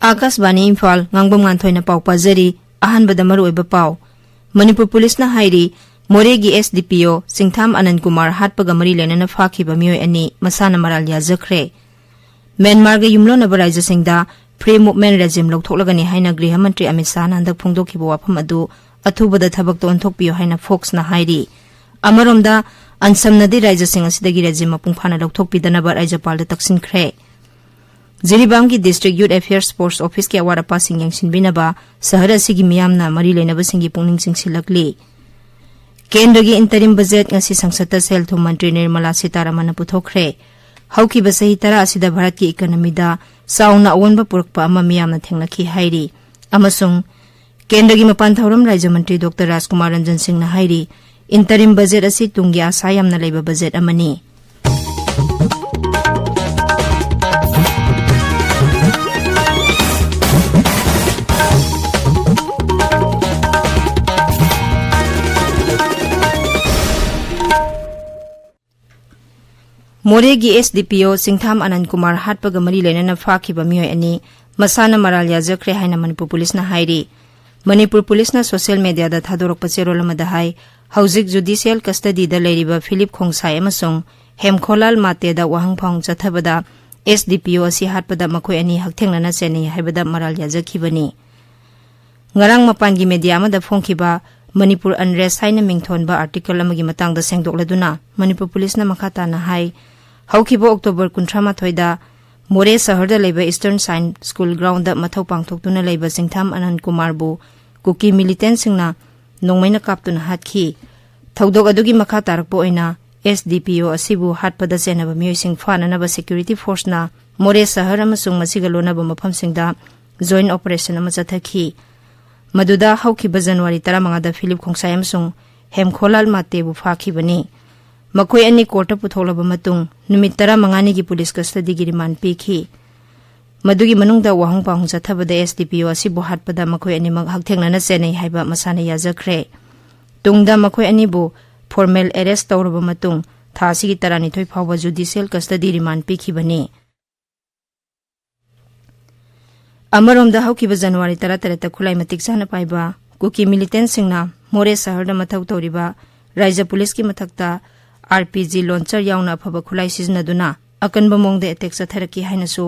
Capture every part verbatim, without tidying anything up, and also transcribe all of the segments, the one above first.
ꯑꯥꯀꯥꯁꯕꯥꯅꯤ ꯏꯝꯐꯥꯜ, ꯉꯥꯡꯕꯝ ꯉꯥꯟꯊꯣꯏꯅ ꯄꯥꯎ ꯄꯥꯖꯔꯤ꯫ ꯑꯍꯥꯟꯕꯗ ꯃꯔꯨꯑꯣꯏꯕ ꯄꯥꯎ꯫ ꯃꯅꯤꯄꯨꯔ ꯄꯨꯂꯤꯁꯅ ꯍꯥꯏꯔꯤ, ꯃꯣꯔꯦꯒꯤ ꯑꯦꯁ ꯗꯤ ꯄꯤ ꯑꯣ ꯁꯤꯡꯊꯥꯝ ꯑꯅꯟ ꯀꯨꯃꯥꯔ ꯍꯥꯠꯄꯒ ꯃꯔꯤ ꯂꯩꯅꯅ ꯐꯥꯈꯤꯕ ꯃꯤꯑꯣꯏ ꯑꯅꯤ ꯃꯁꯥꯅ ꯃꯔꯥꯜ ꯌꯥꯖꯈ꯭ꯔꯦ꯫ ꯃ꯭ꯌꯥꯟꯃꯥꯔꯒ ꯌꯨꯝꯂꯣꯟꯅꯕ ꯔꯥꯖ꯭ꯌꯁꯤꯡꯗ ꯐ꯭ꯔꯤ ꯃꯨꯚꯃꯦꯟꯠ ꯔꯦꯖꯤꯝ ꯂꯧꯊꯣꯛꯂꯒꯅꯤ ꯍꯥꯏꯅ ꯒ꯭ꯔꯤꯍ ꯃꯟꯇ꯭ꯔꯤ ꯑꯃꯤꯠ ꯁꯥꯍꯅ ꯍꯟꯗꯛ ꯐꯣꯡꯗꯣꯛꯈꯤꯕ ꯋꯥꯐꯝ ꯑꯗꯨ ꯑꯊꯨꯕꯗ ꯊꯕꯛꯇ ꯑꯣꯟꯊꯣꯛꯄꯤꯌꯨ ꯍꯥꯏꯅ ꯐꯣꯛꯁꯅ ꯍꯥꯏꯔꯤ꯫ ꯑꯃꯔꯣꯝꯗ, ꯑꯟꯁꯝꯅꯗꯤ ꯔꯥꯖ꯭ꯌꯁꯤꯡ ꯑꯁꯤꯗꯒꯤ ꯔꯦꯖꯤꯝ ꯃꯄꯨꯡ ꯐꯥꯅ ꯂꯧꯊꯣꯛꯄꯤꯗꯅꯕ ꯔꯥꯖ꯭ꯌꯄꯥꯜꯗ ꯇꯛꯁꯤꯟꯈ꯭ꯔꯦ꯫ ꯖꯤꯔꯤꯕꯥꯝꯒꯤ ꯗꯤꯁꯇ꯭ꯔꯤꯛ ꯌꯨꯊ ꯑꯦꯐꯤꯌꯔꯁ ꯁ꯭ꯄꯣꯔꯠꯁ ꯑꯣꯐꯤꯁꯀꯤ ꯑꯋꯥꯠ ꯑꯄꯥꯁꯤꯡ ꯌꯦꯡꯁꯤꯟꯕꯤꯅꯕ ꯁꯍꯔ ꯑꯁꯤꯒꯤ ꯃꯤꯌꯥꯝꯅ ꯃꯔꯤ ꯂꯩꯅꯕꯁꯤꯡꯒꯤ ꯄꯨꯛꯅꯤꯡ ꯆꯤꯡꯁꯤꯜꯂꯛꯂꯤ꯫ ꯀꯦꯟꯗ꯭ꯔꯒꯤ ꯏꯟꯇꯔꯤꯝ ꯕꯖꯦꯠ ꯉꯁꯤ ꯁꯪꯁꯠꯇ ꯁꯦꯜ ꯊꯨꯝ ꯃꯟꯇ꯭ꯔꯤ ꯅꯤꯔꯃꯂꯥ ꯁꯤꯇꯥꯔꯥꯃꯟꯅ ꯄꯨꯊꯣꯛꯈ꯭ꯔꯦ꯫ ꯍꯧꯈꯤꯕ ꯆꯍꯤ ꯇꯔꯥ ꯑꯁꯤꯗ ꯚꯥꯔꯠꯀꯤ ꯏꯀꯅꯃꯤꯗ ꯆꯥꯎꯅ ꯑꯑꯣꯟꯕ ꯄꯨꯔꯛꯄ ꯑꯃ ꯃꯤꯌꯥꯝꯅ ꯊꯦꯡꯅꯈꯤ ꯍꯥꯏꯔꯤ꯫ ꯑꯃꯁꯨꯡ ꯀꯦꯟꯗ꯭ꯔꯒꯤ ꯃꯄꯥꯟ ꯊꯧꯔꯝ ꯔꯥꯖ꯭ꯌ ꯃꯟꯇ꯭ꯔꯤ ꯗꯣꯛꯇꯔ ꯔꯥꯖꯀꯨꯃꯥꯔ ꯔꯟꯖꯟ ꯁꯤꯡꯅ ꯍꯥꯏꯔꯤ, ꯏꯟꯇꯔꯤꯝ ꯕꯖꯦꯠ ꯑꯁꯤ ꯇꯨꯡꯒꯤ ꯑꯥꯁꯥ ꯌꯥꯝꯅ ꯂꯩꯕ ꯕꯖꯦꯠ ꯑꯃꯅꯤ꯫ ꯃꯣꯔꯦꯒꯤ ꯑꯦꯁ ꯗꯤ ꯄꯤ ꯑꯣ ꯁꯤꯡꯊꯥꯝ ꯑꯅꯟ ꯀꯨꯃꯥꯔ ꯍꯥꯠꯄꯒ ꯃꯔꯤ ꯂꯩꯅꯅ ꯐꯥꯈꯤꯕ ꯃꯤꯑꯣꯏ ꯑꯅꯤ ꯃꯁꯥꯅ ꯃꯔꯥꯜ ꯌꯥꯖꯈ꯭ꯔꯦ ꯍꯥꯏꯅ ꯃꯅꯤꯄꯨꯔ ꯄꯨꯂꯤꯁꯅ ꯍꯥꯏꯔꯤ꯫ ꯃꯅꯤꯄꯨꯔ ꯄꯨꯂꯤꯁꯅ ꯁꯣꯁꯤꯌꯦꯜ ꯃꯦꯗꯤꯌꯥꯗ ꯊꯥꯗꯣꯔꯛꯄ ꯆꯦꯔꯣꯜ ꯑꯃꯗ ꯍꯥꯏ, ꯍꯧꯖꯤꯛ ꯖꯨꯗꯤꯁꯤꯌꯦꯜ ꯀꯁꯇꯗꯤꯗ ꯂꯩꯔꯤꯕ ꯐꯤꯂꯤꯞ ꯈꯣꯡꯁꯥꯏ ꯑꯃꯁꯨꯡ ꯍꯦꯝꯈꯣꯂꯥꯜ ꯃꯥꯇꯦꯗ ꯋꯥꯍꯪ ꯄꯥꯎꯍꯪ ꯆꯠꯊꯕꯗ ꯑꯦꯁ ꯗꯤ ꯄꯤ ꯑꯣ ꯑꯁꯤ ꯍꯥꯠꯄꯗ ꯃꯈꯣꯏ ꯑꯅꯤ ꯍꯛꯊꯦꯡꯅꯅ ꯆꯦꯟꯅꯩ ꯍꯥꯏꯕꯗ ꯃꯔꯥꯜ ꯌꯥꯖꯈꯤꯕꯅꯤ꯫ ꯉꯔꯥꯡ ꯃꯄꯥꯟꯒꯤ ꯃꯦꯗꯤꯌꯥ ꯑꯃꯗ ꯐꯣꯡꯈꯤꯕ ꯃꯅꯤꯄꯨꯔ ꯑꯟꯔꯦꯁ ꯍꯥꯏꯅ ꯃꯤꯡꯊꯣꯟꯕ ꯑꯥꯔꯇꯤꯀꯜ ꯑꯃꯒꯤ ꯃꯇꯥꯡꯗ ꯁꯦꯡꯗꯣꯛꯂꯗꯨꯅ ꯃꯅꯤꯄꯨꯔ ꯄꯨꯂꯤꯁꯅ ꯃꯈꯥ ꯇꯥꯅ ꯍꯥꯏ, ꯍꯧꯈꯤꯕ ꯑꯣꯛꯇꯣꯕꯔ ꯀꯨꯟꯊ꯭ꯔꯥ ꯃꯥꯊꯣꯏꯗ ꯃꯣꯔꯦ ꯁꯍꯔꯗ ꯂꯩꯕ ꯏꯁꯇꯔꯟ ꯁꯥꯏꯟ ꯁ꯭ꯀꯨꯜ ꯒ꯭ꯔꯥꯎꯟꯗ ꯃꯊꯧ ꯄꯥꯡꯊꯣꯛꯇꯨꯅ ꯂꯩꯕ ꯁꯤꯡꯊꯥꯝ ꯑꯅꯟ ꯀꯨꯃꯥꯔꯕꯨ ꯀꯨꯀꯤ ꯃꯤꯂꯤꯇꯦꯟꯁꯤꯡꯅ ꯅꯣꯡꯃꯩꯅ ꯀꯥꯞꯇꯨꯅ ꯍꯥꯠꯈꯤ꯫ ꯊꯧꯗꯣꯛ ꯑꯗꯨꯒꯤ ꯃꯈꯥ ꯇꯥꯔꯛꯄ ꯑꯣꯏꯅ ꯑꯦꯁ ꯗꯤ ꯄꯤ ꯑꯣ ꯑꯁꯤꯕꯨ ꯍꯥꯠꯄꯗ ꯆꯦꯟꯅꯕ ꯃꯤꯑꯣꯏꯁꯤꯡ ꯐꯥꯅꯅꯕ ꯁꯦꯀ꯭ꯌꯨꯔꯤꯇꯤ ꯐꯣꯔꯁꯅ ꯃꯣꯔꯦ ꯁꯍꯔ ꯑꯃꯁꯨꯡ ꯃꯁꯤꯒ ꯂꯣꯟꯅꯕ ꯃꯐꯝꯁꯤꯡꯗ ꯖꯣꯏꯟ ꯑꯣꯄꯔꯦꯁꯟ ꯑꯃ ꯆꯠꯊꯈꯤ꯫ ꯃꯗꯨꯗ ꯍꯧꯈꯤꯕ ꯖꯅꯋꯥꯔꯤ ꯇꯔꯥꯃꯉꯥꯗ ꯐꯤꯂꯤꯞ ꯈꯣꯡꯁꯥꯏ ꯑꯃꯁꯨꯡ ꯍꯦꯝꯈꯣꯂꯥꯜ ꯃꯥꯇꯦꯕꯨ ꯐꯥꯈꯤꯕꯅꯤ꯫ ꯃꯈꯣꯏ ꯑꯅꯤ ꯀꯣꯔꯠꯇ ꯄꯨꯊꯣꯛꯂꯕ ꯃꯇꯨꯡ ꯅꯨꯃꯤꯠ ꯇꯔꯥꯃꯉꯥꯅꯤꯒꯤ ꯄꯨꯂꯤꯁ ꯀꯁꯇꯗꯤꯒꯤ ꯔꯤꯃꯥꯟ ꯄꯤꯈꯤ꯫ ꯃꯗꯨꯒꯤ ꯃꯅꯨꯡꯗ ꯋꯥꯍꯪ ꯄꯥꯎꯍꯪ ꯆꯠꯊꯕꯗ ꯑꯦꯁ ꯗꯤ ꯄꯤ ꯑꯣ ꯑꯁꯤꯕꯨ ꯍꯥꯠꯄꯗ ꯃꯈꯣꯏ ꯑꯅꯤꯃꯛ ꯍꯛꯊꯦꯡꯅꯅ ꯆꯦꯟꯅꯩ ꯍꯥꯏꯕ ꯃꯁꯥꯅ ꯌꯥꯖꯈ꯭ꯔꯦ꯫ ꯇꯨꯡꯗ ꯃꯈꯣꯏ ꯑꯅꯤꯕꯨ ꯐꯣꯔꯃꯦꯜ ꯑꯦꯔꯦꯁ ꯇꯧꯔꯕ ꯃꯇꯨꯡ ꯊꯥ ꯑꯁꯤꯒꯤ ꯇꯔꯥꯅꯤꯊꯣꯏ ꯐꯥꯎꯕ ꯖꯨꯗꯤꯁꯤꯌꯦꯜ ꯀꯁꯇꯗꯤ ꯔꯤꯃꯥꯟ ꯄꯤꯈꯤꯕꯅꯤ꯫ ꯑꯃꯔꯣꯝꯗ, ꯍꯧꯈꯤꯕ ꯖꯅꯋꯥꯔꯤ ꯇꯔꯥꯇꯔꯦꯠꯇ ꯈꯨꯠꯂꯥꯏ ꯃꯇꯤꯛ ꯆꯥꯅ ꯄꯥꯏꯕ ꯀꯨꯀꯤ ꯃꯤꯂꯤꯇꯦꯟꯁꯤꯡꯅ ꯃꯣꯔꯦ ꯁꯍꯔꯗ ꯃꯊꯧ ꯇꯧꯔꯤꯕ ꯔꯥꯏꯖ ꯄꯨꯂꯤꯁꯀꯤ ꯃꯊꯛꯇ ꯑꯥꯔ ꯄꯤ ꯖꯤ ꯂꯣꯟꯆꯔ ꯌꯥꯎꯅ ꯑꯐꯕ ꯈꯨꯠꯂꯥꯏ ꯁꯤꯖꯤꯟꯅꯗꯨꯅ ꯑꯀꯟꯕ ꯃꯑꯣꯡꯗ ꯑꯦꯇꯦꯛ ꯆꯠꯊꯔꯛꯈꯤ ꯍꯥꯏꯅꯁꯨ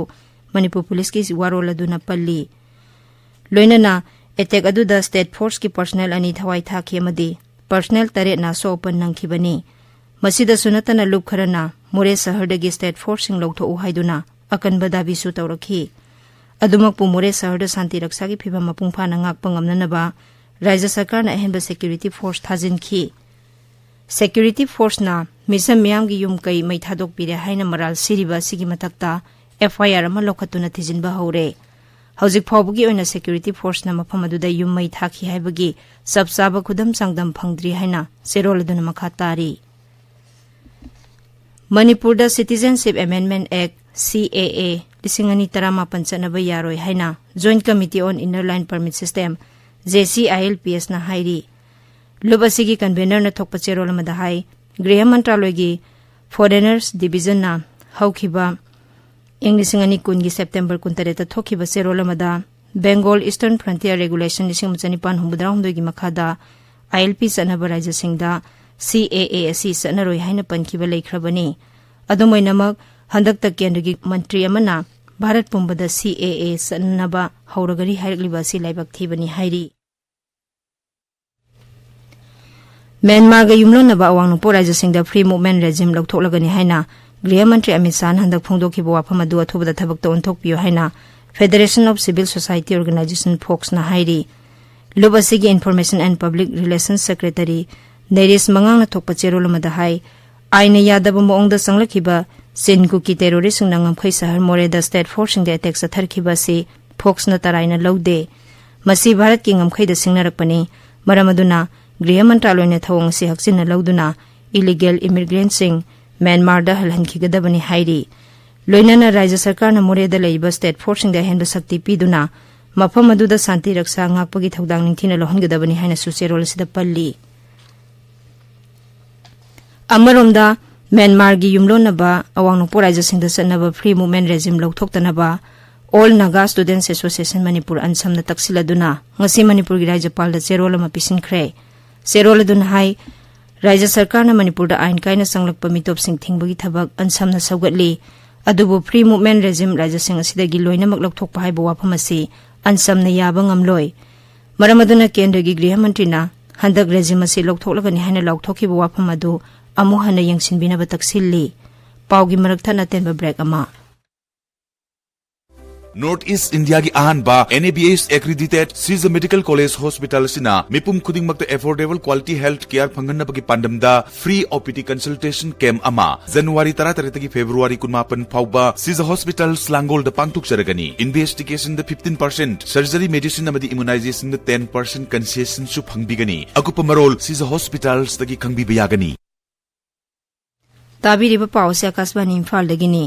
ꯃꯅꯤꯄꯨꯔ ꯄꯨꯂꯤꯁꯀꯤ ꯋꯥꯔꯣꯜ ꯑꯗꯨꯅ ꯄꯜꯂꯤ꯫ ꯂꯣꯏꯅꯅ ꯑꯦꯇꯦꯛ ꯑꯗꯨꯗ ꯁ꯭ꯇꯦꯠ ꯐꯣꯔꯁꯀꯤ ꯄꯔꯁꯅꯦꯜ ꯑꯅꯤ ꯊꯋꯥꯏ ꯊꯥꯈꯤ ꯑꯃꯗꯤ ꯄꯔꯁꯅꯦꯜ ꯇꯔꯦꯠꯅ ꯑꯁꯣꯛ ꯑꯄꯟ ꯅꯪꯈꯤꯕꯅꯤ꯫ ꯃꯁꯤꯗꯁꯨ ꯅꯠꯇꯅ ꯂꯨꯞ ꯈꯔꯅ ꯃꯣꯔꯦ ꯁꯍꯔꯗꯒꯤ ꯁ꯭ꯇꯦꯠ ꯐꯣꯔꯁꯁꯤꯡ ꯂꯧꯊꯣꯛꯎ ꯍꯥꯏꯗꯨꯅ ꯑꯀꯟꯕ ꯗꯥꯕꯤꯁꯨ ꯇꯧꯔꯛꯈꯤ꯫ ꯑꯗꯨꯃꯛꯄꯨ ꯃꯣꯔꯦ ꯁꯍꯔꯗ ꯁꯥꯟꯇꯤ ꯔꯛꯁꯥꯒꯤ ꯐꯤꯚꯝ ꯃꯄꯨꯡ ꯐꯥꯅ ꯉꯥꯛꯄ ꯉꯝꯅꯅꯕ ꯔꯥꯏꯖ꯭ꯌ ꯁꯔꯀꯥꯔꯅ ꯑꯍꯦꯟꯕ ꯁꯦꯀ꯭ꯌꯨꯔꯤꯇꯤ ꯐꯣꯔꯁ ꯊꯥꯖꯤꯟꯈꯤ꯫ ꯁꯦꯀ꯭ꯌꯨꯔꯤꯇꯤ ꯐꯣꯔꯁꯅ ꯃꯤꯁꯝ ꯃꯤꯌꯥꯝꯒꯤ ꯌꯨꯝ ꯀꯩ ꯃꯩ ꯊꯥꯗꯣꯛꯄꯤꯔꯦ ꯍꯥꯏꯅ ꯃꯔꯥꯜ ꯁꯤꯔꯤꯕ ꯑꯁꯤꯒꯤ ꯃꯊꯛꯇ ꯑꯦꯐ ꯑꯥꯏ ꯑꯥꯔ ꯑꯃ ꯂꯧꯈꯠꯇꯨꯅ ꯊꯤꯖꯤꯟꯕ ꯍꯧꯔꯦ꯫ ꯍꯧꯖꯤꯛ ꯐꯥꯎꯕꯒꯤ ꯑꯣꯏꯅ ꯁꯦꯀ꯭ꯌꯨꯔꯤꯇꯤ ꯐꯣꯔꯁꯅ ꯃꯐꯝ ꯑꯗꯨꯗ ꯌꯨꯝ ꯃꯩ ꯊꯥꯈꯤ ꯍꯥꯏꯕꯒꯤ ꯆꯞ ꯆꯥꯕ ꯈꯨꯗꯝ ꯆꯥꯡꯗꯝ ꯐꯪꯗ꯭ꯔꯤ ꯍꯥꯏꯅ ꯆꯦꯔꯣꯜ ꯑꯗꯨꯅ ꯃꯈꯥ ꯇꯥꯔꯤ꯫ ꯃꯅꯤꯄꯨꯔꯗ Citizenship Amendment Act, C A A, ꯂꯤꯁꯤꯡ ꯑꯅꯤ ꯇꯔꯥꯃꯥꯄꯟ ꯆꯠꯅꯕ ꯌꯥꯔꯣꯏ ꯍꯥꯏꯅ Joint Committee on Inner Line Permit System, J C I L P S ꯅ ꯍꯥꯏꯔꯤ꯫ ꯂꯨꯞ ꯑꯁꯤꯒꯤ ꯀꯟꯚꯦꯅꯔꯅ ꯊꯣꯛꯄ ꯆꯦꯔꯣꯜ ꯑꯃꯗ ꯍꯥꯏ, ꯒ꯭ꯔꯤꯍ ꯃꯟꯇ꯭ꯔꯥꯂꯣꯏꯒꯤ ꯐꯣꯔꯦꯅꯔꯁ ꯗꯤꯕꯤꯖꯟꯅ ꯍꯧꯈꯤꯕ ꯏꯪ ꯂꯤꯁꯤꯡ ꯑꯅꯤ ꯀꯨꯟꯒꯤ ꯁꯦꯞꯇꯦꯝꯕꯔ ꯀꯨꯟꯇꯔꯦꯠꯇ ꯊꯣꯛꯈꯤꯕ ꯆꯦꯔꯣꯜ ꯑꯃꯗ Bengal Eastern Frontier Regulation ꯂꯤꯁꯤꯡ ꯑꯃ ꯆꯅꯤꯄꯥꯟ ꯍꯨꯝꯐꯨꯇꯔꯥꯍꯨꯝꯗꯣꯏꯒꯤ ꯃꯈꯥꯗ I L P ꯆꯠꯅꯕ ꯔꯥꯖ꯭ꯌꯁꯤꯡꯗ C A A ꯑꯁꯤ ꯆꯠꯅꯔꯣꯏ ꯍꯥꯏꯅ ꯄꯟꯈꯤꯕ ꯂꯩꯈ꯭ꯔꯕꯅꯤ꯫ ꯑꯗꯨꯝ ꯑꯣꯏꯅꯃꯛ, ꯍꯟꯗꯛꯇ ꯀꯦꯟꯗ꯭ꯔꯒꯤ ꯃꯟꯇ꯭ꯔꯤ ꯑꯃꯅ ꯚꯥꯔꯠ ꯄꯨꯝꯕꯗ C A A ꯆꯠꯅꯕ ꯍꯧꯔꯒꯅꯤ ꯍꯥꯏꯔꯛꯂꯤꯕ ꯑꯁꯤ ꯂꯥꯏꯕꯛ ꯊꯤꯕꯅꯤ ꯍꯥꯏꯔꯤ꯫ ꯃ꯭ꯌꯥꯟꯃꯥꯔꯒ ꯌꯨꯝꯂꯣꯟꯅꯕ ꯑꯋꯥꯡ ꯅꯣꯡꯄꯣꯛ ꯔꯥꯖ꯭ꯌꯁꯤꯡꯗ Free Movement Regime ꯂꯧꯊꯣꯛꯂꯒꯅꯤ ꯍꯥꯏꯅ ꯒ꯭ꯔꯤꯍ ꯃꯟꯇ꯭ꯔꯤ ꯑꯃꯤꯠ ꯁꯥꯍꯅ ꯍꯟꯗꯛ ꯐꯣꯡꯗꯣꯛꯈꯤꯕ ꯋꯥꯐꯝ ꯑꯗꯨ ꯑꯊꯨꯕꯗ ꯊꯕꯛꯇ ꯑꯣꯟꯊꯣꯛꯄꯤꯌꯨ ꯍꯥꯏꯅ Federation of Civil Society Organization, ꯐꯣꯛꯁꯅ ꯍꯥꯏꯔꯤ꯫ ꯂꯨꯞ ꯑꯁꯤꯒꯤ Information and Public Relations Secretary ꯅꯦꯔꯤꯁ ꯃꯉꯥꯡꯅ ꯊꯣꯛꯄ ꯆꯦꯔꯣꯜ ꯑꯃꯗ ꯍꯥꯏ, ꯑꯥꯏꯟꯅ ꯌꯥꯗꯕ ꯃꯑꯣꯡꯗ ꯆꯪꯂꯛꯈꯤꯕ ꯆꯤꯟ ꯀꯨꯀꯤ ꯇꯦꯔꯣꯔꯤꯁꯁꯤꯡꯅ ꯉꯝꯈꯩ ꯁꯍꯔ ꯃꯣꯔꯦꯗ ꯁ꯭ꯇꯦꯠ ꯐꯣꯔꯁꯁꯤꯡꯗ ꯑꯦꯇꯦꯛ ꯆꯠꯊꯔꯛꯈꯤꯕ ꯑꯁꯤ ꯐꯣꯛꯁꯅ ꯇꯔꯥꯏꯅ ꯂꯧꯗꯦ꯫ ꯃꯁꯤ ꯚꯥꯔꯠꯀꯤ ꯉꯝꯈꯩꯗ ꯁꯤꯡꯅꯔꯛꯄꯅꯤ꯫ ꯃꯔꯝ ꯑꯗꯨꯅ ꯒ꯭ꯔꯤꯍ ꯃꯟꯇ꯭ꯔꯥꯂꯣꯏꯅ ꯊꯧꯑꯣꯡ ꯑꯁꯤ ꯍꯛꯆꯤꯟꯅ ꯂꯧꯗꯨꯅ ꯏꯂꯤꯒꯦꯜ ꯏꯃꯤꯒ꯭ꯔꯦꯟꯠꯁꯤꯡ ꯃ꯭ꯌꯥꯟꯃꯥꯔꯗ ꯍꯜꯍꯟꯈꯤꯒꯗꯕꯅꯤ ꯍꯥꯏꯔꯤ꯫ ꯂꯣꯏꯅꯅ ꯔꯥꯖ꯭ꯌ ꯁꯔꯀꯥꯔꯅ ꯃꯣꯔꯦꯗ ꯂꯩꯔꯤꯕ ꯁ꯭ꯇꯦꯠ ꯐꯣꯔꯁꯁꯤꯡꯗ ꯑꯍꯦꯟꯕ ꯁꯛꯇꯤ ꯄꯤꯗꯨꯅ ꯃꯐꯝ ꯑꯗꯨꯗ ꯁꯥꯟꯇꯤ ꯔꯛꯁꯥ ꯉꯥꯛꯄꯒꯤ ꯊꯧꯗꯥꯡ ꯅꯤꯡꯊꯤꯅ ꯂꯧꯍꯟꯒꯗꯕꯅꯤ ꯍꯥꯏꯅꯁꯨ ꯆꯦꯔꯣꯜ ꯑꯁꯤꯗ ꯄꯜꯂꯤ꯫ ꯑꯃꯔꯣꯝꯗ, ꯃ꯭ꯌꯥꯟꯃꯥꯔꯒꯤ ꯌꯨꯝꯂꯣꯟꯅꯕ ꯑꯋꯥꯡ ꯅꯣꯡꯄꯣꯛ ꯔꯥꯖ꯭ꯌꯁꯤꯡꯗ ꯆꯠꯅꯕ Free Movement Regime ꯂꯧꯊꯣꯛꯇꯅꯕ All Naga Students Association Manipur, ꯑꯟꯁꯝꯅ ꯇꯛꯁꯤꯜꯂꯗꯨꯅ ꯉꯁꯤ ꯃꯅꯤꯄꯨꯔꯒꯤ ꯔꯥꯖ꯭ꯌꯄꯥꯜꯗ ꯆꯦꯔꯣꯜ ꯑꯃ ꯄꯤꯁꯤꯟꯈ꯭ꯔꯦ꯫ ꯆꯦꯔꯣꯜ ꯑꯗꯨꯅ ꯍꯥꯏ, ꯔꯥꯖ꯭ꯌ ꯁꯔꯀꯥꯔꯅ ꯃꯅꯤꯄꯨꯔꯗ ꯑꯥꯏꯟ ꯀꯥꯏꯅ ꯆꯪꯂꯛꯄ ꯃꯤꯇꯣꯞꯁꯤꯡ ꯊꯤꯡꯕꯒꯤ ꯊꯕꯛ ꯑꯟꯁꯝꯅ ꯁꯧꯒꯠꯂꯤ꯫ ꯑꯗꯨꯕꯨ free movement regime ꯔꯥꯖ꯭ꯌꯁꯤꯡ ꯑꯁꯤꯗꯒꯤ ꯂꯣꯏꯅꯃꯛ ꯂꯧꯊꯣꯛꯄ ꯍꯥꯏꯕ ꯋꯥꯐꯝ ꯑꯁꯤ ꯑꯟꯁꯝꯅ ꯌꯥꯕ ꯉꯝꯂꯣꯏ꯫ ꯃꯔꯝ ꯑꯗꯨꯅ ꯀꯦꯟꯗ꯭ꯔꯒꯤ ꯒ꯭ꯔꯤꯍ ꯃꯟꯇ꯭ꯔꯤꯅ ꯍꯟꯗꯛ regime ꯑꯁꯤ ꯂꯧꯊꯣꯛꯂꯒꯅꯤ ꯍꯥꯏꯅ ꯂꯥꯎꯊꯣꯛꯈꯤꯕ ꯋꯥꯐꯝ ꯑꯗꯨ ꯑꯃꯨꯛ ꯍꯟꯅ ꯌꯦꯡꯁꯤꯟꯕꯤꯅꯕ ꯇꯛꯁꯤꯜꯂꯤ꯫ ꯄꯥꯎꯒꯤ ꯃꯔꯛ ꯊꯠꯅ ꯑꯇꯦꯟꯕ break ꯑꯃ꯫ North East India ꯒꯤ ꯑꯍꯥꯟꯕ N A B S accredited Sija Medical College Hospital ꯑꯁꯤꯅ ꯃꯤꯄꯨꯝ ꯈꯨꯗꯤꯡꯃꯛꯇ affordable quality health care ꯐꯪꯍꯟꯅꯕꯒꯤ ꯄꯥꯟꯗꯝꯗ free O P D consultation camp ꯑꯃ January ꯇꯔꯥꯇꯔꯦꯠꯇꯒꯤ February ꯀꯨꯟꯃꯥꯄꯟ ꯐꯥꯎꯕ Sija Hospital ꯂꯥꯡꯒꯣꯜꯗ ꯄꯥꯡꯊꯣꯛꯆꯔꯒꯅꯤ꯫ Investigation ꯗ fifteen percent, surgery, medicine ꯑꯃꯗꯤ immunization ꯗ ten percent concession ꯁꯨ ꯐꯪꯕꯤꯒꯅꯤ꯫ ꯑꯀꯨꯞꯄ ꯃꯔꯣꯜ Sija Hospitals ꯇꯒꯤ ꯈꯪꯕꯤꯕ ꯌꯥꯒꯅꯤ꯫ ꯇꯥꯕꯤꯔꯤꯕ ꯄꯥꯎ ꯑꯁꯤ ꯑꯀꯥꯁꯕꯥꯅꯤ ꯏꯝꯐꯥꯜꯗꯒꯤꯅꯤ꯫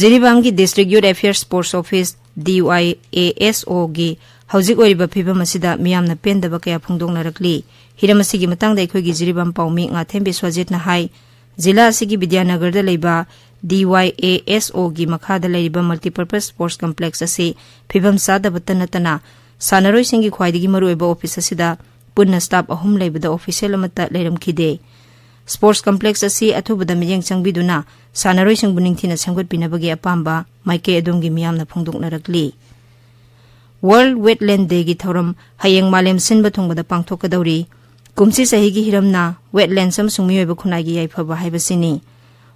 ꯖꯤꯔꯤꯕꯥꯝꯒꯤ District Youth Affairs Sports Office, D Y A S O ꯒꯤ ꯍꯧꯖꯤꯛ ꯑꯣꯏꯔꯤꯕ ꯐꯤꯕꯝ ꯑꯁꯤꯗ ꯃꯤꯌꯥꯝꯅ ꯄꯦꯟꯗꯕ ꯀꯌꯥ ꯐꯣꯡꯗꯣꯛꯅꯔꯛꯂꯤ꯫ ꯍꯤꯔꯝ ꯑꯁꯤꯒꯤ ꯃꯇꯥꯡꯗ ꯑꯩꯈꯣꯏꯒꯤ ꯖꯤꯔꯤꯕꯥꯝ ꯄꯥꯎꯃꯤ ꯉꯥꯊꯦꯝ ꯕꯤꯁ꯭ꯋꯖꯤꯠꯅ ꯍꯥꯏ, ꯖꯤꯂꯥ ꯑꯁꯤꯒꯤ ꯕꯤꯗ꯭ꯌꯥꯅꯒꯔꯗ ꯂꯩꯕ D Y A S O ꯒꯤ ꯃꯈꯥꯗ ꯂꯩꯔꯤꯕ Multipurpose Sports Complex ꯑꯁꯤ ꯐꯤꯕꯝ ꯆꯥꯗꯕꯇ ꯅꯠꯇꯅ ꯁꯥꯟꯅꯔꯣꯏꯁꯤꯡꯒꯤ ꯈ꯭ꯋꯥꯏꯗꯒꯤ ꯃꯔꯨꯑꯣꯏꯕ office ꯑꯁꯤꯗ ꯄꯨꯟꯅ staff ꯑꯍꯨꯝ ꯂꯩꯕꯗ official ꯑꯃꯠꯇ ꯂꯩꯔꯝꯈꯤꯗꯦ꯫ Sports Complex ꯑꯁꯤ ꯑꯊꯨꯕꯗ ꯃꯤꯠꯌꯦꯡ ꯆꯪꯕꯤꯗꯨꯅ ꯁꯥꯟꯅꯔꯣꯏꯁꯤꯡꯕꯨ ꯅꯤꯡꯊꯤꯅ ꯁꯦꯝꯒꯠꯄꯤꯅꯕꯒꯤ ꯑꯄꯥꯝꯕ ꯃꯥꯏꯀꯩ ꯑꯗꯣꯝꯒꯤ ꯃꯤꯌꯥꯝꯅ ꯐꯣꯡꯗꯣꯛꯅꯔꯛꯂꯤ꯫ World Wetland Day ꯒꯤ ꯊꯧꯔꯝ ꯍꯌꯦꯡ ꯃꯥꯂꯦꯝ ꯁꯤꯟꯕ ꯊꯨꯡꯕꯗ ꯄꯥꯡꯊꯣꯛꯀꯗꯧꯔꯤ꯫ ꯀꯨꯝꯁꯤ ꯆꯍꯤꯒꯤ ꯍꯤꯔꯝꯅ wetlands ꯑꯃꯁꯨꯡ ꯃꯤꯑꯣꯏꯕ ꯈꯨꯟꯅꯥꯏꯒꯤ ꯌꯥꯏꯐꯕ ꯍꯥꯏꯕꯁꯤꯅꯤ꯫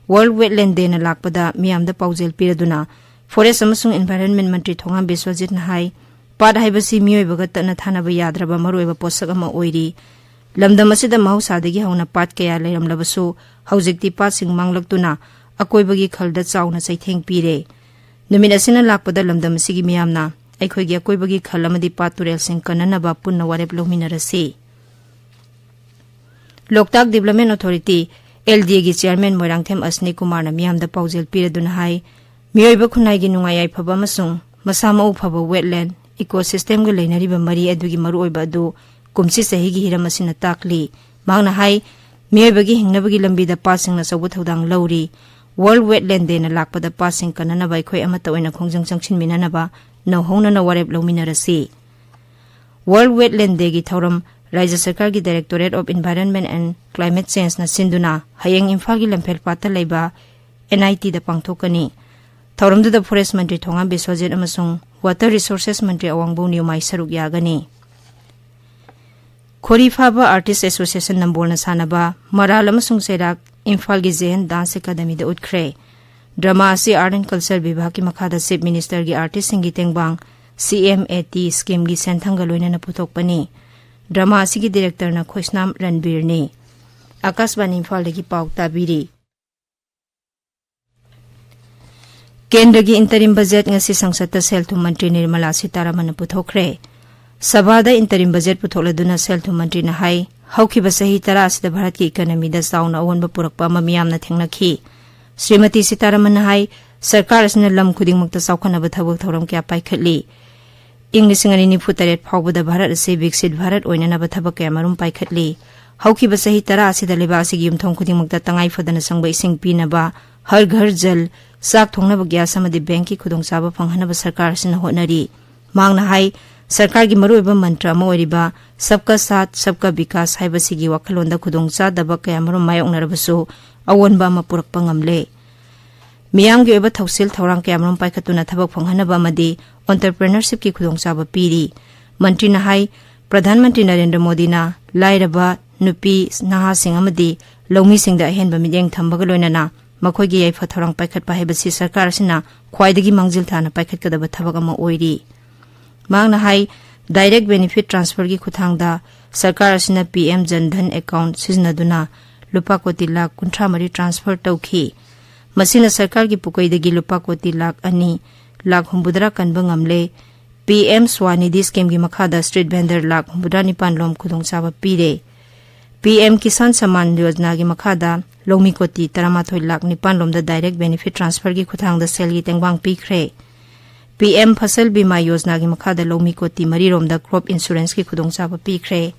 World Wetland Day ꯅ ꯂꯥꯛꯄꯗ ꯃꯤꯌꯥꯝꯗ ꯄꯥꯎꯖꯦꯜ ꯄꯤꯔꯗꯨꯅ Forest ꯑꯃꯁꯨꯡ Environment ꯃꯟꯇ꯭ꯔꯤ ꯊꯣꯉꯥꯝ ꯕꯤꯁ꯭ꯋꯖꯤꯠꯅ ꯍꯥꯏ, ꯄꯥꯠ ꯍꯥꯏꯕꯁꯤ ꯃꯤꯑꯣꯏꯕꯒ ꯇꯠꯅ ꯊꯥꯅꯕ ꯌꯥꯗ꯭ꯔꯕ ꯃꯔꯨꯑꯣꯏꯕ ꯄꯣꯠꯁꯛ ꯑꯃ ꯑꯣꯏꯔꯤ꯫ ꯂꯝꯗꯝ ꯑꯁꯤꯗ ꯃꯍꯧꯁꯥꯗꯒꯤ ꯍꯧꯅ ꯄꯥꯠ ꯀꯌꯥ ꯂꯩꯔꯝꯂꯕꯁꯨ, ꯍꯧꯖꯤꯛꯇꯤ ꯄꯥꯠꯁꯤꯡ ꯃꯥꯡꯂꯛꯇꯨꯅ ꯑꯀꯣꯏꯕꯒꯤ ꯈꯜꯗ ꯆꯥꯎꯅ ꯆꯩꯊꯦꯡ ꯄꯤꯔꯦ꯫ ꯅꯨꯃꯤꯠ ꯑꯁꯤꯅ ꯂꯥꯛꯄꯗ ꯂꯝꯗꯝ ꯑꯁꯤꯒꯤ ꯃꯤꯌꯥꯝꯅ ꯑꯩꯈꯣꯏꯒꯤ ꯑꯀꯣꯏꯕꯒꯤ ꯈꯜ ꯑꯃꯗꯤ ꯄꯥꯠ ꯇꯨꯔꯦꯜꯁꯤꯡ ꯀꯟꯅꯅꯕ ꯄꯨꯟꯅ ꯋꯥꯔꯦꯞ ꯂꯧꯃꯤꯟꯅꯔꯁꯤ꯫ Loktak Development Authority, L D A ꯒꯤ chairman ꯃꯣꯏꯔꯥꯡꯊꯦꯝ ꯑꯁꯅꯤ ꯀꯨꯃꯥꯔꯅ ꯃꯤꯌꯥꯝꯗ ꯄꯥꯎꯖꯦꯜ ꯄꯤꯔꯗꯨꯅ ꯍꯥꯏ, ꯃꯤꯑꯣꯏꯕ ꯈꯨꯟꯅꯥꯏꯒꯤ ꯅꯨꯡꯉꯥꯏ ꯌꯥꯏꯐꯕ ꯑꯃꯁꯨꯡ ꯃꯁꯥ ꯃꯎ ꯐꯕ wetland, ecosystem ꯒ ꯂꯩꯅꯔꯤꯕ ꯃꯔꯤ ꯑꯗꯨꯒꯤ ꯃꯔꯨꯑꯣꯏꯕ ꯑꯗꯨ ꯀꯨꯝꯁꯤ ꯆꯍꯤꯒꯤ ꯍꯤꯔꯝ ꯑꯁꯤꯅ ꯇꯥꯛꯂꯤ꯫ ꯃꯍꯥꯛꯅ ꯍꯥꯏ, ꯃꯤꯑꯣꯏꯕꯒꯤ ꯍꯤꯡꯅꯕꯒꯤ ꯂꯝꯕꯤꯗ ꯄꯥꯠꯁꯤꯡꯅ ꯑꯆꯧꯕ ꯊꯧꯗꯥꯡ ꯂꯧꯔꯤ꯫ World Wetland Dayꯅ ꯂꯥꯛꯄꯗ ꯄꯥꯠꯁꯤꯡ ꯀꯟꯅꯅꯕ ꯑꯩꯈꯣꯏ ꯑꯃꯠꯇ ꯑꯣꯏꯅ ꯈꯣꯡꯖꯪ ꯆꯪꯁꯤꯟꯃꯤꯟꯅꯅꯕ ꯅꯧꯍꯧꯅꯅ ꯋꯥꯔꯦꯞ ꯂꯧꯃꯤꯟꯅꯔꯁꯤ꯫ World Wetland Dayꯒꯤ ꯊꯧꯔꯝ ꯔꯥꯖ꯭ꯌ ꯁꯔꯀꯥꯔꯒꯤ Directorate of Environment and Climate Changeꯅ ꯁꯤꯟꯗꯨꯅ ꯍꯌꯦꯡ ꯏꯝꯐꯥꯜꯒꯤ ꯂꯝꯐꯦꯜ ꯄꯥꯠꯇ ꯂꯩꯕ NITꯗ ꯄꯥꯡꯊꯣꯛꯀꯅꯤ꯫ ꯊꯧꯔꯝꯗꯨꯗ Forest ꯃꯟꯇ꯭ꯔꯤ ꯊꯣꯉꯥꯝ ꯕꯤꯁ꯭ꯋꯖꯤꯠ ꯑꯃꯁꯨꯡ Water Resources ꯃꯟꯇ꯭ꯔꯤ ꯑꯋꯥꯡꯕꯧ ꯅꯤꯌꯨꯃꯥꯏ ꯁꯔꯨꯛ ꯌꯥꯒꯅꯤ꯫ ꯈꯣꯔꯤ ꯐꯥꯕ Artist Association ꯅꯝꯕꯣꯜꯅ ꯁꯥꯟꯅꯕ ꯃꯔꯥꯜ ꯑꯃꯁꯨꯡ ꯆꯩꯔꯥꯛ ꯏꯝꯐꯥꯜꯒꯤ J N Dance Academyꯗ ꯎꯠꯈ꯭ꯔꯦ꯫ Drama ꯑꯁꯤ Art and Culture ꯕꯤꯚꯥꯒꯀꯤ ꯃꯈꯥꯗ Chief Ministerꯒꯤ artistꯁꯤꯡꯒꯤ ꯇꯦꯡꯕꯥꯡ CMAT schemeꯒꯤ ꯁꯦꯟꯊꯪꯒ ꯂꯣꯏꯅꯅ ꯄꯨꯊꯣꯛꯄꯅꯤ꯫ Drama ꯑꯁꯤꯒꯤ Directorꯅ ꯈꯣꯏꯁꯅꯥꯝ ꯔꯟꯕꯤꯔꯅꯤ꯫ ꯑꯥꯀꯥꯁꯕꯥꯅꯤ ꯏꯝꯐꯥꯜꯗꯒꯤ ꯄꯥꯎ ꯇꯥꯕꯤꯔꯤ꯫ ꯀꯦꯟꯗ꯭ꯔꯒꯤ interim budget ꯉꯁꯤ ꯁꯪꯁꯠꯇ ꯁꯦꯜ ꯊꯨꯝ ꯃꯟꯇ꯭ꯔꯤ ꯅꯤꯔꯃꯂꯥ ꯁꯤꯇꯥꯔꯥꯃꯟꯅ ꯄꯨꯊꯣꯛꯈ꯭ꯔꯦ꯫ ꯁꯚꯥꯗ interim budget ꯄꯨꯊꯣꯛꯂꯗꯨꯅ ꯁꯦꯜ ꯊꯨꯝ ꯃꯟꯇ꯭ꯔꯤꯅ ꯍꯥꯏ, ꯍꯧꯈꯤꯕ ꯆꯍꯤ ꯇꯔꯥ ꯑꯁꯤꯗ ꯚꯥꯔꯠꯀꯤ economyꯗ ꯆꯥꯎꯅ ꯑꯑꯣꯟꯕ ꯄꯨꯔꯛꯄ ꯑꯃ ꯃꯤꯌꯥꯝꯅ ꯊꯦꯡꯅꯈꯤ꯫ ꯁ꯭ꯔꯤꯃꯇꯤ ꯁꯤꯇꯥꯔꯥꯃꯟꯅ ꯍꯥꯏ, ꯁꯔꯀꯥꯔ ꯑꯁꯤꯅ ꯂꯝ ꯈꯨꯗꯤꯡꯃꯛꯇ ꯆꯥꯎꯈꯠꯅꯕ ꯊꯕꯛ ꯊꯧꯔꯝ ꯀꯌꯥ ꯄꯥꯏꯈꯠꯂꯤ꯫ ꯏꯪ ꯂꯤꯁꯤꯡ ꯑꯅꯤ ꯅꯤꯐꯨ ꯇꯔꯦꯠ ꯐꯥꯎꯕꯗ ꯚꯥꯔꯠ ꯑꯁꯤ ꯕꯤꯛꯁꯤꯠ ꯚꯥꯔꯠ ꯑꯣꯏꯅꯅꯕ ꯊꯕꯛ ꯀꯌꯥꯃꯔꯨꯝ ꯄꯥꯏꯈꯠꯂꯤ꯫ ꯍꯧꯈꯤꯕ ꯆꯍꯤ ꯇꯔꯥ ꯑꯁꯤꯗ ꯂꯩꯕꯥꯛ ꯑꯁꯤꯒꯤ ꯌꯨꯝꯊꯣꯡ ꯈꯨꯗꯤꯡꯃꯛꯇ ꯇꯉꯥꯏ ꯐꯗꯅ ꯆꯪꯕ ꯏꯁꯤꯡ ꯄꯤꯅꯕ, ꯍꯔ ꯘꯔ ꯖꯜ, ꯆꯥꯛ ꯊꯣꯡꯅꯕ gas ꯑꯃꯗꯤ bankꯀꯤ ꯈꯨꯗꯣꯡꯆꯥꯕ ꯐꯪꯍꯟꯅꯕ ꯁꯔꯀꯥꯔ ꯑꯁꯤꯅ ꯍꯣꯠꯅꯔꯤ꯫ ꯃꯍꯥꯛꯅ ꯍꯥꯏ, ꯁꯔꯀꯥꯔꯒꯤ ꯃꯔꯨꯑꯣꯏꯕ ꯃꯟꯇ꯭ꯔ ꯑꯃ ꯑꯣꯏꯔꯤꯕ ꯁꯕꯀꯥ ꯁꯥꯊ ꯁꯕꯀꯥ ꯕꯤꯀꯥꯁ ꯍꯥꯏꯕꯁꯤꯒꯤ ꯋꯥꯈꯜꯂꯣꯟꯗ ꯈꯨꯗꯣꯡꯆꯥꯗꯕ ꯀꯌꯥꯃꯔꯨꯝ ꯃꯥꯌꯣꯛꯅꯔꯕꯁꯨ ꯑꯑꯣꯟꯕ ꯑꯃ ꯄꯨꯔꯛꯄ ꯉꯝꯂꯦ꯫ ꯃꯤꯌꯥꯝꯒꯤ ꯑꯣꯏꯕ ꯊꯧꯁꯤꯜ ꯊꯧꯔꯥꯡ ꯀꯌꯥꯃꯔꯨꯝ ꯄꯥꯏꯈꯠꯇꯨꯅ ꯊꯕꯛ ꯐꯪꯍꯟꯅꯕ ꯑꯃꯗꯤ entrepreneurshipꯀꯤ ꯈꯨꯗꯣꯡꯆꯥꯕ ꯄꯤꯔꯤ꯫ ꯃꯟꯇ꯭ꯔꯤꯅ ꯍꯥꯏ, ꯄ꯭ꯔꯙꯥꯟ ꯃꯟꯇ꯭ꯔꯤ ꯅꯔꯦꯟꯗ꯭ꯔ ꯃꯣꯗꯤꯅ ꯂꯥꯏꯔꯕ, ꯅꯨꯄꯤ, ꯅꯍꯥꯁꯤꯡ ꯑꯃꯗꯤ ꯂꯧꯃꯤꯁꯤꯡꯗ ꯑꯍꯦꯟꯕ ꯃꯤꯠꯌꯦꯡ ꯊꯝꯕꯒ ꯂꯣꯏꯅꯅ ꯃꯈꯣꯏꯒꯤ ꯌꯥꯏꯐ ꯊꯧꯔꯥꯡ ꯄꯥꯏꯈꯠꯄ ꯍꯥꯏꯕꯁꯤ ꯁꯔꯀꯥꯔ ꯑꯁꯤꯅ ꯈ꯭ꯋꯥꯏꯗꯒꯤ ꯃꯥꯡꯖꯤꯜ ꯊꯥꯅ ꯄꯥꯏꯈꯠꯀꯗꯕ ꯊꯕꯛ ꯑꯃ ꯑꯣꯏꯔꯤ꯫ ꯃꯍꯥꯛꯅ ꯍꯥꯏ, direct benefit transferꯒꯤ ꯈꯨꯠꯊꯥꯡꯗ ꯁꯔꯀꯥꯔ ꯑꯁꯤꯅ PM Jan Dhan account ꯁꯤꯖꯤꯟꯅꯗꯨꯅ ꯂꯨꯄꯥ ꯀꯣꯇꯤ ꯂꯥꯈ ꯀꯨꯟꯊ꯭ꯔꯥ ꯃꯔꯤ transfer ꯇꯧꯈꯤ꯫ ꯃꯁꯤꯅ ꯁꯔꯀꯥꯔꯒꯤ ꯄꯨꯀꯩꯗꯒꯤ ꯂꯨꯄꯥ ꯀꯣꯇꯤ ꯂꯥꯈ ꯑꯅꯤ ꯂꯥꯈ ꯍꯨꯝꯐꯨꯇꯔꯥ ꯀꯟꯕ ꯉꯝꯂꯦ꯫ PM Swanidhi schemeꯒꯤ ꯃꯈꯥꯗ street vendor ꯂꯥꯈ ꯍꯨꯝꯐꯨꯇꯔꯥ ꯅꯤꯄꯥꯟ ꯂꯣꯝ ꯈꯨꯗꯣꯡꯆꯥꯕ ꯄꯤꯔꯦ꯫ PM Kisan Samman Yojanaꯒꯤ ꯃꯈꯥꯗ ꯂꯧꯃꯤ ꯀꯣꯇꯤ ꯇꯔꯥꯃꯥꯊꯣꯏ ꯂꯥꯈ ꯅꯤꯄꯥꯟ ꯂꯣꯝꯗ direct benefit transferꯒꯤ ꯈꯨꯠꯊꯥꯡꯗ ꯁꯦꯜꯒꯤ ꯇꯦꯡꯕꯥꯡ ꯄꯤꯈ꯭ꯔꯦ꯫ PM Fasal Bima Yojanaꯒꯤ ꯃꯈꯥꯗ ꯂꯧꯃꯤ ꯀꯣꯇꯤ ꯃꯔꯤ ꯔꯣꯝꯗ crop insuranceꯀꯤ ꯈꯨꯗꯣꯡꯆꯥꯕ ꯄꯤꯈ꯭ꯔꯦ꯫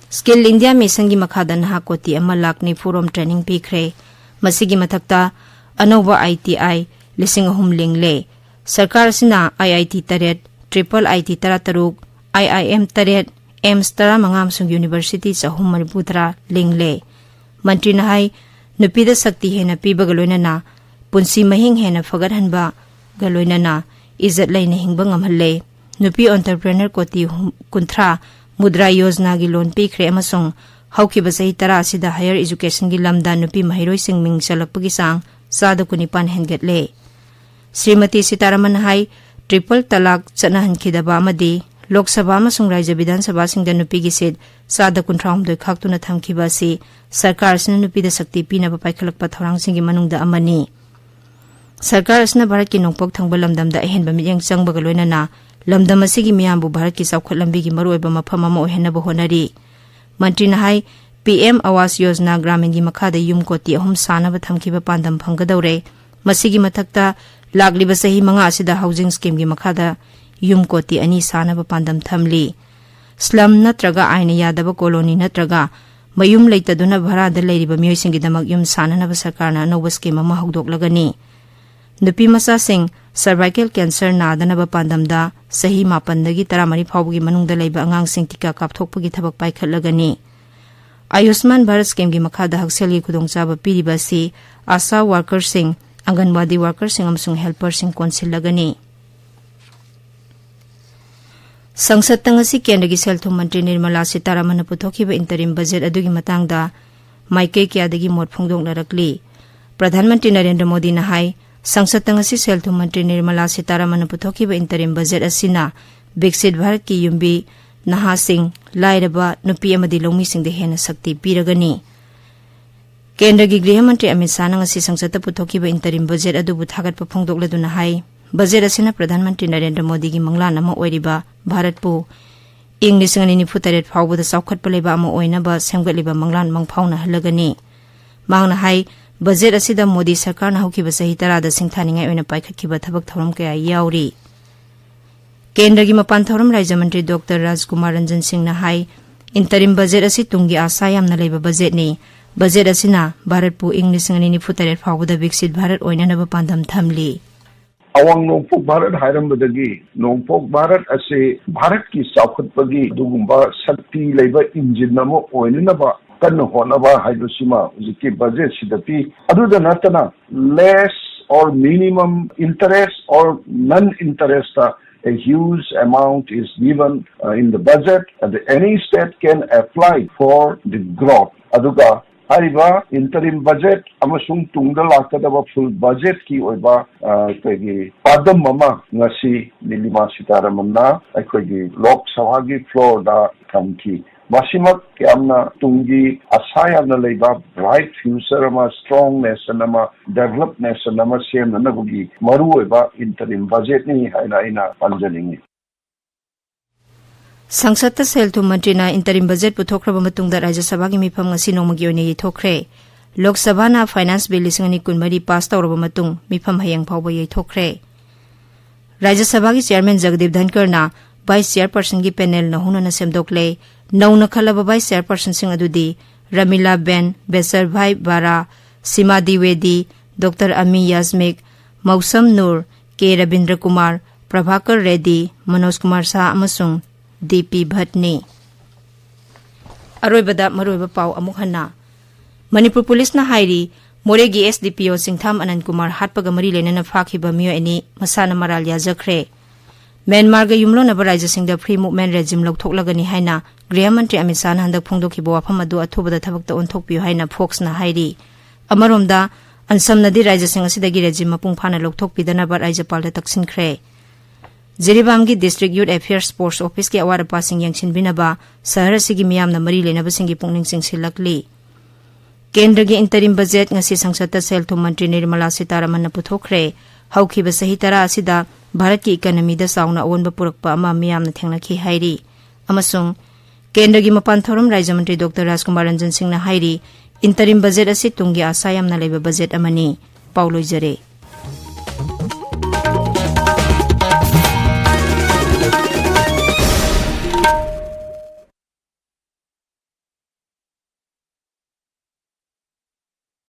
Skill India Missionꯒꯤ ꯃꯈꯥꯗ ꯅꯍꯥ ꯀꯣꯇꯤ ꯑꯃ ꯂꯥꯈ ꯅꯤꯐꯨ ꯔꯣꯝ training ꯄꯤꯈ꯭ꯔꯦ꯫ ꯃꯁꯤꯒꯤ ꯃꯊꯛꯇ ꯑꯅꯧꯕ ITI ꯂꯤꯁꯤꯡ ꯑꯍꯨꯝ ꯂꯤꯡꯂꯦ꯫ ꯁꯔꯀꯥꯔ ꯑꯁꯤꯅ IIT ꯇꯔꯦꯠ, triple IT ꯇꯔꯥꯇꯔꯨꯛ, IIM ꯇꯔꯦꯠ, AIIMS ꯇꯔꯥꯃꯉꯥ ꯑꯃꯁꯨꯡ university ꯆꯍꯨꯝ ꯃꯔꯤꯐꯨ ꯇꯔꯥ ꯂꯤꯡꯂꯦ꯫ ꯃꯟꯇ꯭ꯔꯤꯅ ꯍꯥꯏ, ꯅꯨꯄꯤꯗ ꯁꯛꯇꯤ ꯍꯦꯟꯅ ꯄꯤꯕꯒ ꯂꯣꯏꯅꯅ ꯄꯨꯟꯁꯤ ꯃꯍꯤꯡ ꯍꯦꯟꯅ ꯐꯒꯠꯍꯟꯕꯒ ꯂꯣꯏꯅꯅ ꯏꯖꯠ ꯂꯩꯅ ꯍꯤꯡꯕ ꯉꯝꯍꯜꯂꯦ꯫ ꯅꯨꯄꯤ entrepreneur ꯀꯣꯇꯤ ꯍꯨꯝ-, ꯀꯨꯟꯊ꯭ꯔꯥ ꯃꯨꯗ꯭ꯔꯥ ꯌꯣꯖꯅꯥꯒꯤ loan ꯄꯤꯈ꯭ꯔꯦ ꯑꯃꯁꯨꯡ ꯍꯧꯈꯤꯕ ꯆꯍꯤ ꯇꯔꯥ ꯑꯁꯤꯗ higher educationꯒꯤ ꯂꯝꯗ ꯅꯨꯄꯤ ꯃꯍꯩꯔꯣꯏꯁꯤꯡ ꯃꯤꯡ ꯆꯜꯂꯛꯄꯒꯤ ꯆꯥꯡ ꯆꯥꯗ ꯀꯨꯟꯅꯤꯄꯥꯟ ꯍꯦꯟꯒꯠꯂꯦ꯫ ꯁ꯭ꯔꯤꯃꯇꯤ ꯁꯤꯇꯥꯔꯥꯃꯟꯅ ꯍꯥꯏ, triple talaq ꯆꯠꯅꯍꯟꯈꯤꯗꯕ ꯑꯃꯗꯤ ꯂꯣꯛ ꯁꯚꯥ ꯑꯃꯁꯨꯡ ꯔꯥꯖ꯭ꯌ ꯕꯤꯙꯥꯟ ꯁꯚꯥꯁꯤꯡꯗ ꯅꯨꯄꯤꯒꯤ seat ꯆꯥꯗ ꯀꯨꯟꯊ꯭ꯔꯥꯍꯨꯝꯗꯣꯏ ꯈꯥꯛꯇꯨꯅ ꯊꯝꯈꯤꯕ ꯑꯁꯤ ꯁꯔꯀꯥꯔ ꯑꯁꯤꯅ ꯅꯨꯄꯤꯗ ꯁꯛꯇꯤ ꯄꯤꯅꯕ ꯄꯥꯏꯈꯠꯂꯛꯄ ꯊꯧꯔꯥꯡꯁꯤꯡꯒꯤ ꯃꯅꯨꯡꯗ ꯑꯃꯅꯤ꯫ ꯁꯔꯀꯥꯔ ꯑꯁꯤꯅ ꯚꯥꯔꯠꯀꯤ ꯅꯣꯡꯄꯣꯛ ꯊꯪꯕ ꯂꯝꯗꯝꯗ ꯑꯍꯦꯟꯕ ꯃꯤꯠꯌꯦꯡ ꯆꯪꯕꯒ ꯂꯣꯏꯅꯅ ꯂꯝꯗꯝ ꯑꯁꯤꯒꯤ ꯃꯤꯌꯥꯝꯕꯨ ꯚꯥꯔꯠꯀꯤ ꯆꯥꯎꯈꯠ ꯂꯝꯕꯤꯒꯤ ꯃꯔꯨꯑꯣꯏꯕ ꯃꯐꯝ ꯑꯃ ꯑꯣꯏꯍꯟꯅꯕ ꯍꯣꯠꯅꯔꯤ꯫ ꯃꯟꯇ꯭ꯔꯤꯅ ꯍꯥꯏ, PM Awas Yojana Graminꯒꯤ ꯃꯈꯥꯗ ꯌꯨꯝ ꯀꯣꯇꯤ ꯑꯍꯨꯝ ꯁꯥꯅꯕ ꯊꯝꯈꯤꯕ ꯄꯥꯟꯗꯝ ꯐꯪꯒꯗꯧꯔꯦ꯫ ꯃꯁꯤꯒꯤ ꯃꯊꯛꯇ ꯂꯥꯛꯂꯤꯕ ꯆꯍꯤ ꯃꯉꯥ ꯑꯁꯤꯗ housing schemeꯒꯤ ꯃꯈꯥꯗ ꯌꯨꯝ ꯀꯣꯇꯤ ꯑꯅꯤ ꯁꯥꯅꯕ ꯄꯥꯟꯗꯝ ꯊꯝꯂꯤ꯫ Slum ꯅꯠꯇ꯭ꯔꯒ ꯑꯥꯏꯟꯅ ꯌꯥꯗꯕ colony ꯅꯠꯇ꯭ꯔꯒ ꯃꯌꯨꯝ ꯂꯩꯇꯗꯨꯅ ꯚꯔꯥꯗ ꯂꯩꯔꯤꯕ ꯃꯤꯑꯣꯏꯁꯤꯡꯒꯤꯗꯃꯛ ꯌꯨꯝ ꯁꯥꯅꯅꯕ ꯁꯔꯀꯥꯔꯅ ꯑꯅꯧꯕ scheme ꯑꯃ ꯍꯧꯗꯣꯛꯂꯒꯅꯤ꯫ ꯅꯨꯄꯤ ꯃꯆꯥꯁꯤꯡ cervical cancer ꯅꯥꯗꯅꯕ ꯄꯥꯟꯗꯝꯗ ꯆꯍꯤ ꯃꯥꯄꯟꯗꯒꯤ ꯇꯔꯥꯃꯔꯤ ꯐꯥꯎꯕꯒꯤ ꯃꯅꯨꯡꯗ ꯂꯩꯕ ꯑꯉꯥꯡꯁꯤꯡ ꯇꯤꯀꯥ ꯀꯥꯞꯊꯣꯛꯄꯒꯤ ꯊꯕꯛ ꯄꯥꯏꯈꯠꯂꯒꯅꯤ꯫ ꯑꯌꯨꯁꯃꯥꯟ ꯚꯥꯔꯠ schemeꯒꯤ ꯃꯈꯥꯗ ꯍꯛꯁꯦꯜꯒꯤ ꯈꯨꯗꯣꯡꯆꯥꯕ ꯄꯤꯔꯤꯕ ꯑꯁꯤ ASHA workerꯁꯤꯡ, ꯑꯪꯒꯟꯋꯥꯗꯤ workerꯁꯤꯡ ꯑꯃꯁꯨꯡ helperꯁꯤꯡ ꯀꯣꯟꯁꯤꯜꯂꯒꯅꯤ꯫ ꯁꯪꯁꯠꯇ ꯉꯁꯤ ꯀꯦꯟꯗ꯭ꯔꯒꯤ ꯁꯦꯜ ꯊꯨꯝ ꯃꯟꯇ꯭ꯔꯤ ꯅꯤꯔꯃꯂꯥ ꯁꯤꯇꯥꯔꯥꯃꯟꯅ ꯄꯨꯊꯣꯛꯈꯤꯕ interim budget ꯑꯗꯨꯒꯤ ꯃꯇꯥꯡꯗ ꯃꯥꯏꯀꯩ ꯀꯌꯥꯗꯒꯤ ꯃꯣꯠ ꯐꯣꯡꯗꯣꯛꯅꯔꯛꯂꯤ꯫ ꯄ꯭ꯔꯙꯥꯟ ꯃꯟꯇ꯭ꯔꯤ ꯅꯔꯦꯟꯗ꯭ꯔ ꯃꯣꯗꯤꯅ ꯍꯥꯏ, ꯁꯪꯁꯠꯇ ꯉꯁꯤ ꯁꯦꯜ ꯊꯨꯝ ꯃꯟꯇ꯭ꯔꯤ ꯅꯤꯔꯃꯂꯥ ꯁꯤꯇꯥꯔꯥꯃꯟꯅ ꯄꯨꯊꯣꯛꯈꯤꯕ interim budget ꯑꯁꯤꯅ ꯕꯤꯛꯁꯤꯠ ꯚꯥꯔꯠꯀꯤ ꯌꯨꯝꯕꯤ, ꯅꯍꯥꯁꯤꯡ, ꯂꯥꯏꯔꯕ, ꯅꯨꯄꯤ ꯑꯃꯗꯤ ꯂꯧꯃꯤꯁꯤꯡꯗ ꯍꯦꯟꯅ ꯁꯛꯇꯤ ꯄꯤꯔꯒꯅꯤ꯫ ꯀꯦꯟꯗ꯭ꯔꯒꯤ ꯒ꯭ꯔꯤꯍ ꯃꯟꯇ꯭ꯔꯤ ꯑꯃꯤꯠ ꯁꯥꯍꯅ ꯉꯁꯤ ꯁꯪꯁꯠꯇ ꯄꯨꯊꯣꯛꯈꯤꯕ interim budget ꯑꯗꯨꯕꯨ ꯊꯥꯒꯠꯄ ꯐꯣꯡꯗꯣꯛꯂꯗꯨꯅ ꯍꯥꯏ, budget ꯑꯁꯤꯅ ꯄ꯭ꯔꯙꯥꯟ ꯃꯟꯇ꯭ꯔꯤ ꯅꯔꯦꯟꯗ꯭ꯔ ꯃꯣꯗꯤꯒꯤ ꯃꯪꯂꯥꯟ ꯑꯃ ꯑꯣꯏꯔꯤꯕ ꯚꯥꯔꯠꯄꯨ ꯏꯪ ꯂꯤꯁꯤꯡ ꯑꯅꯤ ꯅꯤꯐꯨ ꯇꯔꯦꯠ ꯐꯥꯎꯕꯗ ꯆꯥꯎꯈꯠꯄ ꯂꯩꯕꯥꯛ ꯑꯃ ꯑꯣꯏꯅꯕ ꯁꯦꯝꯒꯠꯂꯤꯕ ꯃꯪꯂꯥꯟ ꯃꯪꯐꯥꯎꯅꯍꯜꯂꯒꯅꯤ꯫ ꯃꯍꯥꯛꯅ ꯍꯥꯏ, budget ꯑꯁꯤꯗ ꯃꯣꯗꯤ ꯁꯔꯀꯥꯔꯅ ꯍꯧꯈꯤꯕ ꯆꯍꯤ ꯇꯔꯥꯗ ꯁꯤꯡꯊꯥꯅꯤꯡꯉꯥꯏ ꯑꯣꯏꯅ ꯄꯥꯏꯈꯠꯈꯤꯕ ꯊꯕꯛ ꯊꯧꯔꯝ ꯀꯌꯥ ꯌꯥꯎꯔꯤ꯫ ꯀꯦꯟꯗ꯭ꯔꯒꯤ ꯃꯄꯥꯟ ꯊꯧꯔꯝ ꯔꯥꯖ꯭ꯌ ꯃꯟꯇ꯭ꯔꯤ ꯗꯣꯛꯇꯔ ꯔꯥꯖꯀꯨꯃꯥꯔ ꯔꯟꯖꯟ ꯁꯤꯡꯅ ꯍꯥꯏ, ꯏꯟꯇꯔꯤꯝ ꯕꯖꯦꯠ ꯑꯁꯤ ꯇꯨꯡꯒꯤ ꯑꯥꯁꯥ ꯌꯥꯝꯅ ꯂꯩꯕ ꯕꯖꯦꯠꯅꯤ꯫ ꯕꯖꯦꯠ ꯑꯁꯤꯅ ꯚꯥꯔꯠꯄꯨ ꯏꯪ ꯂꯤꯁꯤꯡ ꯑꯅꯤ ꯅꯤꯐꯨ ꯇꯔꯦꯠ ꯐꯥꯎꯕꯗ ꯕꯤꯛꯁꯤꯠ ꯚꯥꯔꯠ ꯑꯣꯏꯅꯅꯕ ꯄꯥꯟꯗꯝ ꯊꯝꯂꯤ꯫ ꯑꯋꯥꯡ ꯅꯣꯡꯄꯣꯛ ꯚꯥꯔꯠ ꯍꯥꯏꯔꯝꯕꯗꯒꯤ ꯅꯣꯡꯄꯣꯛ ꯚꯥꯔꯠ ꯑꯁꯤ ꯚꯥꯔꯠꯀꯤ ꯆꯥꯎꯈꯠꯄꯒꯤ ꯑꯗꯨꯒꯨꯝꯕ ꯁꯛꯇꯤ ꯂꯩꯕ ꯏꯟꯖꯤꯟ ꯑꯃ ꯑꯣꯏꯅꯅꯕ ꯀꯟꯅ ꯍꯣꯠꯅꯕ ꯍꯥꯏꯕꯁꯤꯃ ꯍꯧꯖꯤꯛꯀꯤ ꯕꯖꯦꯠꯁꯤꯗ ꯄꯤ꯫ ꯑꯗꯨꯗ ꯅꯠꯇꯅ less or minimum interest or non-interest, a huge amount is given, uh, in the budget, and any state can apply for the growth. ꯑꯗꯨꯒ ꯍꯥꯏꯔꯤꯕ interim budget ꯑꯃꯁꯨꯡ ꯇꯨꯡꯗ ꯂꯥꯛꯀꯗꯕ full budgetꯀꯤ ꯑꯣꯏꯕ, ꯑ, ꯑꯩꯈꯣꯏꯒꯤ ꯄꯥꯟꯗꯝ ꯑꯃ ꯉꯁꯤ ꯅꯤꯂꯤꯃꯥ ꯁꯤꯇꯥꯔꯥꯃꯟꯅ ꯑꯩꯈꯣꯏꯒꯤ ꯂꯣꯛ ꯁꯚꯥꯒꯤ floorꯗ ꯊꯝꯈꯤ꯫ ꯃꯁꯤꯃꯛ ꯌꯥꯝꯅ ꯇꯨꯡꯒꯤ ꯑꯁꯥ ꯌꯥꯝꯅ ꯂꯩꯕ bright future ꯑꯃ, strong nation ꯑꯃ, developed nation ꯑꯃ ꯁꯦꯝꯅꯅꯕꯒꯤ ꯃꯔꯨꯑꯣꯏꯕ interim budgetꯅꯤ ꯍꯥꯏꯅ ꯑꯩꯅ ꯄꯟꯖꯅꯤꯡꯏ꯫ ꯁꯪꯁꯠꯇ ꯁꯦꯜ ꯊꯨꯝ ꯃꯟꯇ꯭ꯔꯤꯅ interim budget ꯄꯨꯊꯣꯛꯈ꯭ꯔꯕ ꯃꯇꯨꯡꯗ ꯔꯥꯖ꯭ꯌ ꯁꯚꯥꯒꯤ ꯃꯤꯐꯝ ꯉꯁꯤ ꯅꯣꯡꯃꯒꯤ ꯑꯣꯏꯅ ꯌꯩꯊꯣꯛꯈ꯭ꯔꯦ꯫ ꯂꯣꯛ ꯁꯚꯥꯅ finance bill ꯂꯤꯁꯤꯡ ꯑꯅꯤ ꯀꯨꯟꯃꯔꯤ pass ꯇꯧꯔꯕ ꯃꯇꯨꯡ ꯃꯤꯐꯝ ꯍꯌꯦꯡ ꯐꯥꯎꯕ ꯌꯩꯊꯣꯛꯈ꯭ꯔꯦ꯫ ꯔꯥꯖ꯭ꯌ ꯁꯚꯥꯒꯤ chairman ꯖꯒꯗꯤꯞ ꯙꯟꯀꯔꯅ vice chairpersonꯒꯤ panelꯅ ꯍꯧꯅꯅ ꯁꯦꯝꯗꯣꯛꯂꯦ꯫ ꯅꯧꯅ ꯈꯜꯂꯕ vice chairpersonꯁꯤꯡ ꯑꯗꯨꯗꯤ ꯔꯃꯤꯂꯥ ꯕꯦꯟ, ꯕꯦꯁꯔꯚꯥꯏ ꯕꯥꯔꯥ, ꯁꯤꯃꯥ ꯗꯤꯋꯦꯗꯤ, ꯗꯣꯛꯇꯔ ꯑꯃꯤ ꯌꯥꯁꯃꯤꯛ, ꯃꯧꯁꯝ ꯅꯨꯔ, ꯀꯦ ꯔꯕꯤꯟꯗ꯭ꯔ ꯀꯨꯃꯥꯔ, ꯄ꯭ꯔꯚꯥꯀꯔ ꯔꯦꯗꯤ, ꯃꯅꯣꯖ ꯀꯨꯃꯥꯔ ꯁꯥꯍ ꯑꯃꯁꯨꯡ ꯗꯤ ꯄꯤ ꯚꯠꯅꯤ꯫ ꯑꯔꯣꯏꯕꯗ ꯃꯔꯨꯑꯣꯏꯕ ꯄꯥꯎ ꯑꯃꯨꯛ ꯍꯟꯅ꯫ ꯃꯅꯤꯄꯨꯔ ꯄꯨꯂꯤꯁꯅ ꯍꯥꯏꯔꯤ, ꯃꯣꯔꯦꯒꯤ SDPO ꯆꯤꯡꯊꯥꯝ ꯑꯅꯟ ꯀꯨꯃꯥꯔ ꯍꯥꯠꯄꯒ ꯃꯔꯤ ꯂꯩꯅꯅ ꯐꯥꯈꯤꯕ ꯃꯤꯑꯣꯏ ꯑꯅꯤ ꯃꯁꯥꯅ ꯃꯔꯥꯜ ꯌꯥꯖꯈ꯭ꯔꯦ꯫ ꯃ꯭ꯌꯥꯟꯃꯥꯔꯒ ꯌꯨꯝꯂꯣꯟꯅꯕ ꯔꯥꯖ꯭ꯌꯁꯤꯡꯗ free movement regime ꯂꯧꯊꯣꯛꯂꯒꯅꯤ ꯍꯥꯏꯅ ꯒ꯭ꯔꯤꯍ ꯃꯟꯇ꯭ꯔꯤ ꯑꯃꯤꯠ ꯁꯥꯍꯅ ꯍꯟꯗꯛ ꯐꯣꯡꯗꯣꯛꯈꯤꯕ ꯋꯥꯐꯝ ꯑꯗꯨ ꯑꯊꯨꯕꯗ ꯊꯕꯛꯇ ꯑꯣꯟꯊꯣꯛꯄꯤꯌꯨ ꯍꯥꯏꯅ ꯐꯣꯛꯁꯅ ꯍꯥꯏꯔꯤ꯫ ꯑꯃꯔꯣꯝꯗ, ꯑꯟꯁꯝꯅꯗꯤ ꯔꯥꯖ꯭ꯌꯁꯤꯡ ꯑꯁꯤꯗꯒꯤ regime ꯃꯄꯨꯡ ꯐꯥꯅ ꯂꯧꯊꯣꯛꯄꯤꯗꯅꯕ ꯔꯥꯖ꯭ꯌꯄꯥꯜꯗ ꯇꯛꯁꯤꯟꯈ꯭ꯔꯦ꯫ ꯖꯤꯔꯤꯕꯥꯝꯒꯤ District Youth Affairs Sports Officeꯀꯤ ꯑꯋꯥꯠ ꯑꯄꯥꯁꯤꯡ ꯌꯦꯡꯁꯤꯟꯕꯤꯅꯕ ꯁꯍꯔ ꯑꯁꯤꯒꯤ ꯃꯤꯌꯥꯝꯅ ꯃꯔꯤ ꯂꯩꯅꯕꯁꯤꯡꯒꯤ ꯄꯨꯛꯅꯤꯡ ꯆꯤꯡꯁꯤꯜꯂꯛꯂꯤ꯫ ꯀꯦꯟꯗ꯭ꯔꯒꯤ interim budget ꯉꯁꯤ ꯁꯪꯁꯠꯇ ꯁꯦꯜ ꯊꯨꯝ ꯃꯟꯇ꯭ꯔꯤ ꯅꯤꯔꯃꯂꯥ ꯁꯤꯇꯥꯔꯥꯃꯟꯅ ꯄꯨꯊꯣꯛꯈ꯭ꯔꯦ꯫ ꯍꯧꯈꯤꯕ ꯆꯍꯤ ꯇꯔꯥ ꯑꯁꯤꯗ ꯚꯥꯔꯠꯀꯤ economyꯗ ꯆꯥꯎꯅ ꯑꯑꯣꯟꯕ ꯄꯨꯔꯛꯄ ꯑꯃ ꯃꯤꯌꯥꯝꯅ ꯊꯦꯡꯅꯈꯤ ꯍꯥꯏꯔꯤ꯫ ꯑꯃꯁꯨꯡ ꯀꯦꯟꯗ꯭ꯔꯒꯤ ꯃꯄꯥꯟ ꯊꯧꯔꯝ ꯔꯥꯖ꯭ꯌ ꯃꯟꯇ꯭ꯔꯤ ꯗꯣꯛꯇꯔ ꯔꯥꯖꯀꯨꯃꯥꯔ ꯔꯟꯖꯟ ꯁꯤꯡꯅ ꯍꯥꯏꯔꯤ, interim budget ꯑꯁꯤ ꯇꯨꯡꯒꯤ ꯑꯥꯁꯥ ꯌꯥꯝꯅ ꯂꯩꯕ budget ꯑꯃꯅꯤ꯫ ꯄꯥꯎ ꯂꯣꯏꯖꯔꯦ꯫